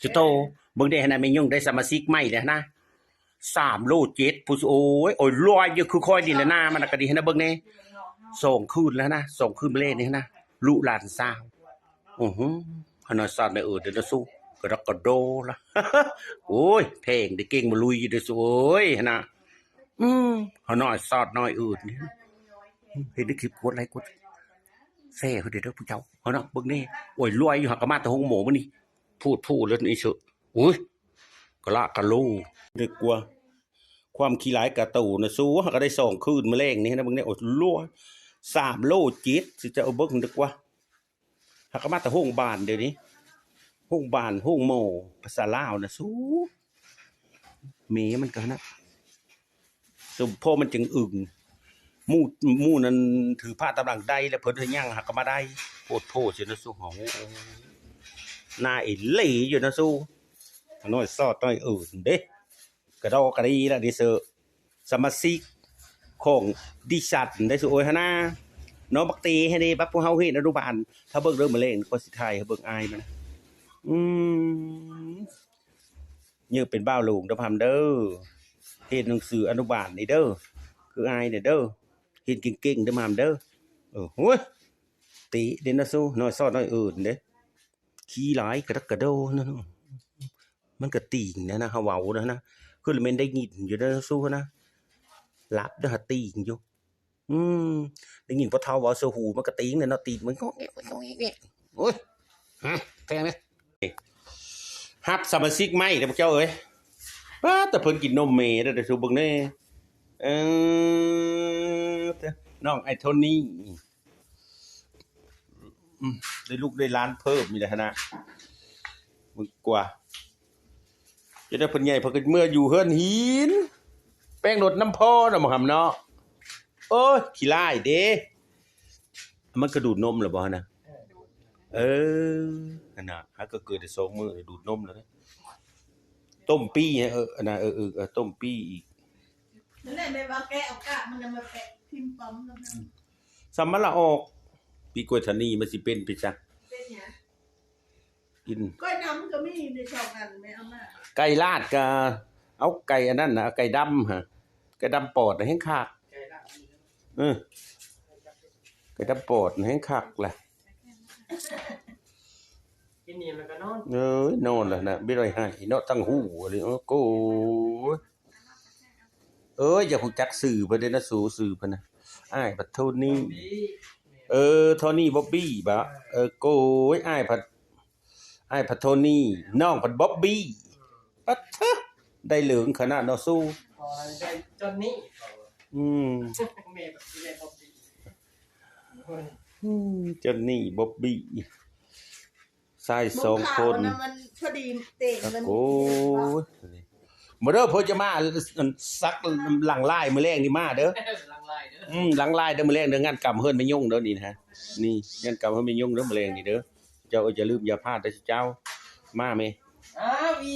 ສະໂຕ ເບິ່ງເດ້ຫັ້ນນະ ແມ່ຍົງໄດ້ສະມາຊິກໃໝ່ແລ້ວຫັ້ນນະ ສາມໂລເຈັດ ຜູ້ ໂອ້ຍ ໂອ້ຍ ລວຍຢູ່ຄືຂ້ອຍນີ້ແຫຼະນາ ມັນນະກະດີຫັ້ນນະ ເບິ່ງແດ່ ສອງຄືນແລ້ວນະ ສອງຄືນມາແລ້ງນີ້ຫັ້ນນະ ລູກຫຼານສາວ ອືຫື ຂະໜ້ອຍຊາດນ້ອຍເອີດເດີນະສູ ກະດອກກະໂດລະ ໂອ້ຍ ແພງເດ້ ເກັ່ງມາລຸຍຢູ່ເດີສູເອີຍຫັ້ນນະ ອື ຂະໜ້ອຍຊາດນ້ອຍເອີດນີ້ ເຫັນໃນຄລິບ ກົດໄລກົດແຊໃຫ້ເດີຜູ້ເຈົ້າ ເຮົານະ ເບິ່ງແດ່ ໂອ້ຍ ລວຍຢູ່ ຫາກະມາແຕ່ໂຮງໝໍມື້ນີ້ ໂພດໂພເລີຍນີ້ເຊີ ໂອ້ຍ ກະລະກະໂລ ນຶກວ່າ ຄວາມຂີ້ຫຼາຍກະໂຕນະສູ ຫາກະໄດ້ສອງຄືນມາແລ້ງນີ້ນະ ເບິ່ງແດ່ ໂອ້ຍ ລວຍ ສາມໂລເຈັດ ຊິຈະເອົາເບິ່ງ ນຶກວ່າ ຫາກະມາແຕ່ໂຮງບານດຽວນີ້ ໂຮງບານ ໂຮງໝໍ ພາສາລາວນະສູ ແມ່ມັນກະຫັ້ນນະ ສົມພໍມັນຈຶ່ງອຶງ ໝູ່ ໝູ່ນັ້ນຖືພະຕາມຫຼັງໄດ້ ແລ້ວເພິ່ນເຮັດຫຍັງຫາກະມາໄດ້ ໂພດໂພຊິນະສູ ເຮົາ ໜ້າອີ່ຫຼີຢູ່ນະສູ ນ້ອຍຊາດນ້ອຍເອີດເດ້ ກະດອກກະດີລະເດເຊີ ສະມາຊິກຂອງດິສັນໄດ້ສູເອີຍຫັ້ນນາ ນ້ອງບັກເຕໃຫ້ເດ້ ບັດພວກເຮົາຮຽນອະນຸບານ ຖ້າເບິ່ງເດີ ມື້ແລງຂ້ອຍຊິຖ່າຍໃຫ້ເບິ່ງອ້າຍມັນ ອືມ ເຍາະເປັນບ່າວໂລງເດີພຳເດີ ຮຽນໜັງສືອະນຸບານນີ້ເດີ ຄືອ້າຍນີ້ເດີ ຮຽນເກັ່ງໆເດີພຳເດີ ເອີ ໂອ້ຍ ຕິເດ້ນະສູ ນ້ອຍຊາດນ້ອຍເອີນເດ້ ຂີ້ຫຼາຍກະດັກກະໂດ ມັນກະຕີງນະ ເຮົາເວົ້ານະ ຄືລະແມ່ນໄດ້ຍິນຢູ່ເດີສູນະ ຫຼັບເດີຫາຕີງຢູ່ ອືມ ໄດ້ຍິນພໍ່ເຖົ້າເວົ້າໃສ່ຫູ ມັນກະຕີງແຫຼະເນາະ ຕີນມັນ ໂອ້ຍ ແພງເດ້ ຮັບສະມາຊິກໃໝ່ເດີພວກເຈົ້າເອີຍ ປ້າ ແຕ່ເພິ່ນກິນນົມແມ່ເດີ ສູເບິ່ງແດ່ ເອີ ນ້ອງໄອ້ໂທນີ້ ອືມ ໄດ້ລູກໄດ້ຫຼານເພີ່ມນີ້ແຫຼະຫັ້ນນະ ເບິ່ງກວ່າ ຈະໄດ້ເພິ່ນໃຫຍ່ ເພິ່ນກະເມືອຢູ່ເຮືອນຫີນ ແປ້ງລົດນຳພໍ່ນະ ໝໍຫຳເນາະ ໂອ້ຍ ຂີ້ຮ້າຍເດ້ ມັນກະດູດນົມແລ້ວບໍ່ຫັ້ນນະ ເອີ ຫັ້ນນະ ຫາກະເກີດໄດ້ສອງມື້ ດູດນົມແລ້ວເດ້ ຕົ້ມປີ້ ເອີ ອັນນະ ເອີ ເອີ ເອີ ຕົ້ມປີ້ອີກ ນັ້ນແຫຼະ ແມ່ນວ່າແກະເອົາກາບມັນນະມາແປະຖິ້ມປ້ອມນຳ ອືມ ສ່ຳມັນລະອອກ ປີກລ້ວຍທານີມັນຊິເປັນໄປຊະ ເປັນຫຍັງ ກິນ ກ້ອຍດຳກະມີໃນຊ່ອງນັ້ນແມ່ເອົາມາ ໄກ່ລາດກະ ເອົາໄກ່ອັນນັ້ນນະ ໄກ່ດຳຫັ້ນ ໄກ່ດຳປອດແຮງຄັກ ເອີ ໄກ່ດຳປອດແຮງຄັກລະ ກິນອີ່ມແລ້ວກະນອນ ເອີຍ ນອນລະນະ ບໍ່ໄດ້ໃຫ້ເນາະ ທັງຫູນີ້ ໂອ້ໂກຍ ເອີຍ ຢາກຮູ້ຈັກຊື່ເພິ່ນເດ້ນະສູ ຊື່ເພິ່ນນະ ອ້າຍພັດໂທນີ ເອີ ໂທນີບອບບີບະ ເອີ ໂກຍ ອ້າຍພັດ ອ້າຍພັດໂທນີ ນ້ອງພັດບອບບີ ປະເທີ ໄດ້ເຫຼີງຂະໜາດເນາະສູ ອໍ ໄດ້ຈອນນີ້ ອືມ ແມ່ບັກຊິໄດ້ບອບບີ ອືມ ຈອນນີ້ບອບບີ ຊາຍສອງຄົນ ມັນພໍດີເຕະເງິນ ໂອ້ຍ ມາເດີ ເພິ່ນຈະມາ ອັນ ສັກຫຼັງລາຍມື້ແລງນີ້ມາເດີ ຫຼັງລາຍເດີ ອືມ ຫຼັງລາຍເດີ ມື້ແລງເດີ ງານກຳເຮືອນແມ່ຍົງເດີນີ້ນະ ນີ້ ງານກຳເຮືອນແມ່ຍົງເດີ ມື້ແລງນີ້ເດີ ເຈົ້າ ເອີ ຢ່າລືມຢ່າພາດເດີເຈົ້າ ມາແມ່ ອ້າວ ອີ